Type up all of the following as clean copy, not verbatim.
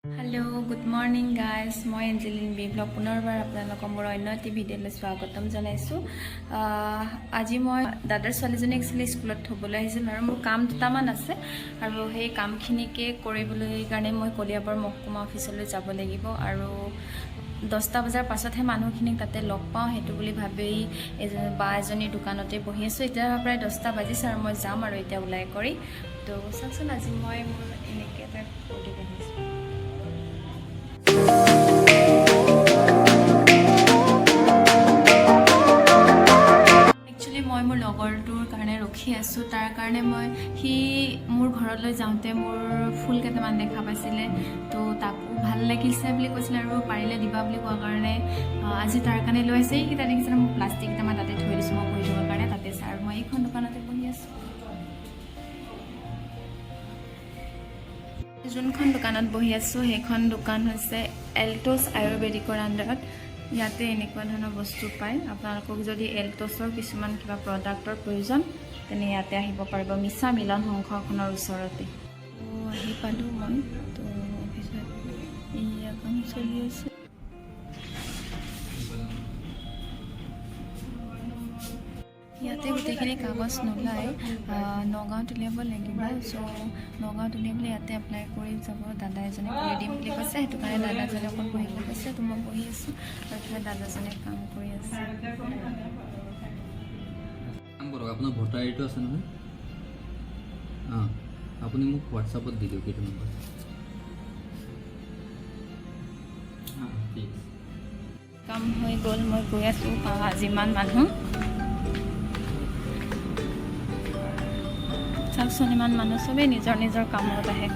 Hello', good morning guys. মই এঞ্জেলিন B blog পুনৰবাৰ আপোনালোকক মোৰ অন্য এটি ভিডিঅ'লৈ স্বাগতম জনাইছোঁ। আজি মই দাদাৰ ছোৱালীজনী একচুৱেলি স্কুলত থ'বলৈ আহিছিলোঁ আৰু মোৰ কাম দুটামান আছে আৰু সেই কামখিনিকে কৰিবলৈ কাৰণে মই কলিয়াবৰ মহকুমা অফিচলৈ যাব লাগিব আৰু 10টা বজাৰ পাছতহে মানুহখিনিক তাতে লগ পাওঁ, সেইটো বুলি ভাবি এজন বা এজনীৰ দোকানতে বহি আছোঁ। এতিয়া প্ৰায় 10টা বাজিছে আৰু মই যাম আৰু এতিয়া ওলাই কৰি। তো চাওকচোন, আজি মই মোৰ এনেকৈ এটা কুৰ্তি পিন্ধিছোঁ। একচুৱেলি মই মোৰ লগৰটোৰ কাৰণে ৰখি আছোঁ। তাৰ কাৰণে মই সি মোৰ ঘৰলৈ যাওঁতে মোৰ ফুল কেইটামান দেখা পাইছিলে, তো তাকো ভাল লাগিছে বুলি কৈছিলে আৰু পাৰিলে দিবা বুলি কোৱাৰ কাৰণে আজি তাৰ কাৰণে লৈ আহিছে। এইকেইটা দেখিছে, মোৰ প্লাষ্টিক কেইটামান তাতে থৈ দিছোঁ মই বহি থবৰ কাৰণে। তাতে আছে আৰু মই এইখন দোকানতে বহি আছোঁ। যোনখন দোকানত বহি আছোঁ, সেইখন দোকান হৈছে এল্টছ আয়ুৰ্বেদিকৰ আণ্ডাৰত। ইয়াতে এনেকুৱা ধৰণৰ বস্তু পায়। আপোনালোকক যদি এল্টছৰ কিছুমান কিবা প্ৰডাক্টৰ প্ৰয়োজন, তেনে ইয়াতে আহিব পাৰিব, মিছা মিলন সংঘখনৰ ওচৰতে। তো আহি পালোঁ মই। তো অফিচত এয়া কাম চলি আছে। ইয়াতে গোটেইখিনি কাগজ নোলায়, নগাঁৱত উলিয়াব লাগিব। চ' নগাঁৱত উলিয়াবলৈ ইয়াতে এপ্লাই কৰি যাব দাদা এজনে কৰি দিম বুলি কৈছে। সেইটো কাৰণে দাদাজনে অকণ বহিব কৈছে। তো মই বহি আছোঁ আৰু ইফালে দাদাজনে কাম কৰি আছে। কাম কৰক, আপোনাৰ ভোটাৰ আইডিটো আছে নহয়? অঁ, আপুনি মোক হোৱাটছআপত দি দিয়ক এইটো নম্বৰ। অঁ, ঠিক আছে। কাম হৈ গ'ল, মই গৈ আছোঁ। আজি ইমান মানুহ চাওকচোন, ইমান মানুহ, চবেই নিজৰ নিজৰ কামত আহে।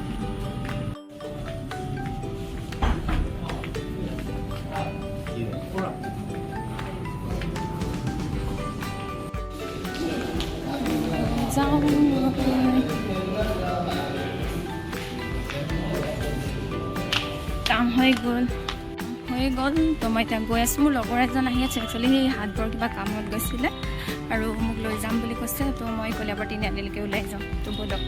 যাওঁ মই। কাম হৈ গ'ল, হৈ গ'ল। তো মই এতিয়া গৈ আছোঁ। মোৰ লগৰ এজন আহি আছে। একচুৱেলি সেই হাতবৰ কিবা কামত গৈছিলে আৰু মোক লৈ যাম বুলি কৈছে। তো মই কলিয়াবৰ তিনিআলিলৈকে ওলাই যাওঁ। তো ব'লক।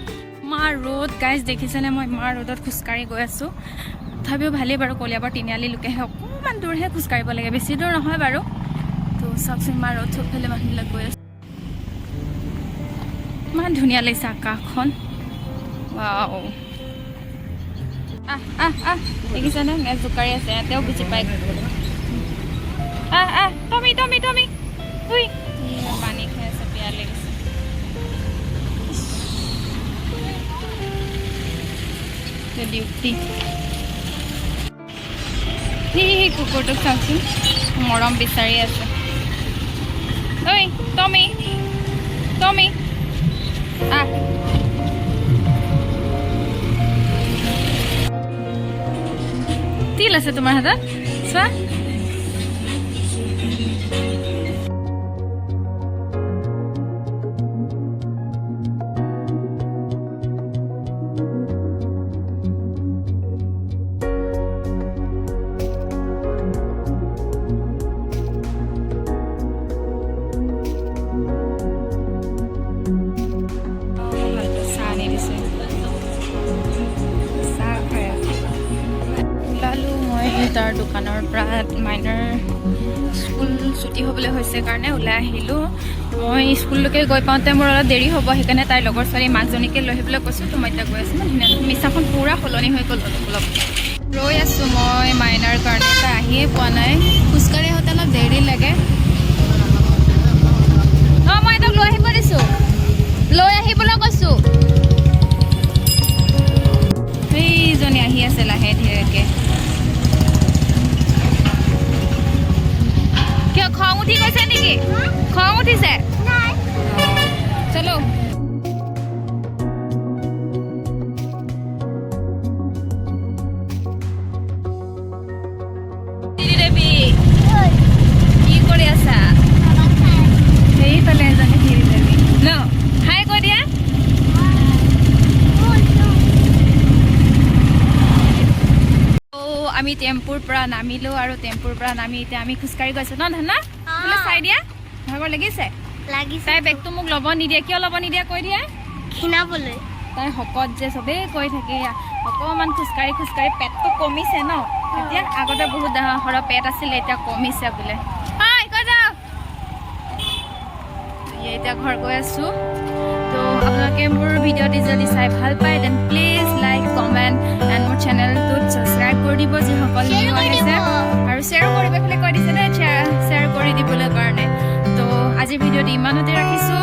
ইমান ৰ'দ গাইজ, দেখিছেনে? মই ইমান ৰ'দত খোজকাঢ়ি গৈ আছোঁ। তথাপিও ভালেই বাৰু, কলিয়াবৰ তিনিআলিলৈকেহে অকণমান দূৰহে খোজকাঢ়িব লাগে, বেছি দূৰ নহয় বাৰু। তো চাওকচোন, ইমান ৰ'দ, চবফালে মানুহবিলাক গৈ আছে। ইমান ধুনীয়া লাগিছে আকাশখন, ৱাও। আহ আহ আহ, দেখিছেনে? মেচ জোকাৰি আছে, তেওঁ বুজি পায়। আহ আহ, টমি টমি টমি, উই পানী খাই আছে, বেয়া লাগিছে। ডিউটি। সেই কুকুৰটোক চাওকচোন, মৰম বিচাৰি আছে। ঐ টমি, টমি, আহ। তিল আছে তোমাৰ হাতত, চোৱা। ভালকৈ চাহ আনি দিছে, চাহ খাই আছোঁ। ওলালোঁ মই তাৰ দোকানৰ পৰা। মাইনাৰ স্কুল ছুটি হ'বলৈ হৈছে কাৰণে ওলাই আহিলোঁ। মই স্কুললৈকে গৈ পাওঁতে মোৰ অলপ দেৰি হ'ব, সেইকাৰণে তাইৰ লগৰ ছোৱালী মাকজনীকে লৈ আহিবলৈ কৈছোঁ। তো মই এতিয়া গৈ আছোঁ। ইমান ধুনীয়া মিছাখন পূৰা সলনি হৈ গ'ল। অলপ অলপ ৰৈ আছোঁ মই মাইনাৰ কাৰণে, তাই আহিয়ে পোৱা নাই। খোজকাঢ়ি আহোঁতে অলপ দেৰি লাগে। অঁ, মই তাক লৈ আহিব দিছোঁ, লৈ আহিবলৈ কৈছোঁ। সেইজনী আহি আছে লাহে ধীৰেকে। কিয়, খং উঠি গৈছে নেকি? খং উঠিছে? চলো। দেৱী, কি কৰি আছা? সেইফালে এজনী শিল দেৱী ন, হাই কৈ দিয়া। অ', আমি টেম্পুৰ পৰা নামিলো আৰু টেম্পুৰ পৰা নামি এতিয়া আমি খোজকাঢ়ি গৈছো ন ধনা? বোলে চাই দিয়া, ভাগৰ লাগিছে? লাগিছে। তাই বেগটো মোক ল'ব নিদিয়ে। কিয় ল'ব নিদিয়ে কৈ দিয়া। ক্ষীণাবলৈ। তাই শকত যে, চবেই কৈ থাকে। অকণমান খোজকাঢ়ি খোজকাঢ়ি পেটটো কমিছে ন। এতিয়া আগতে বহুত সৰহ পেট আছিলে, এতিয়া কমিছে বোলে। হাই, কৈ যাওক। এতিয়া ঘৰ গৈ আছোঁ। তো আপোনালোকে মোৰ ভিডিঅ'টি যদি চাই ভাল পায়, then please like, comment and মোৰ চেনেলটোত ছাবস্ক্ৰাইব কৰি দিব, যিসকল Share new কৰি আহিছে। দিব। আৰু শ্বেয়াৰো কৰিব, এইফালে কৈ দিছে দেই, শ্বেয়াৰ কৰি দিবলৈ কাৰণে। তো আজিৰ ভিডিঅ'টি ইমানতে ৰাখিছোঁ।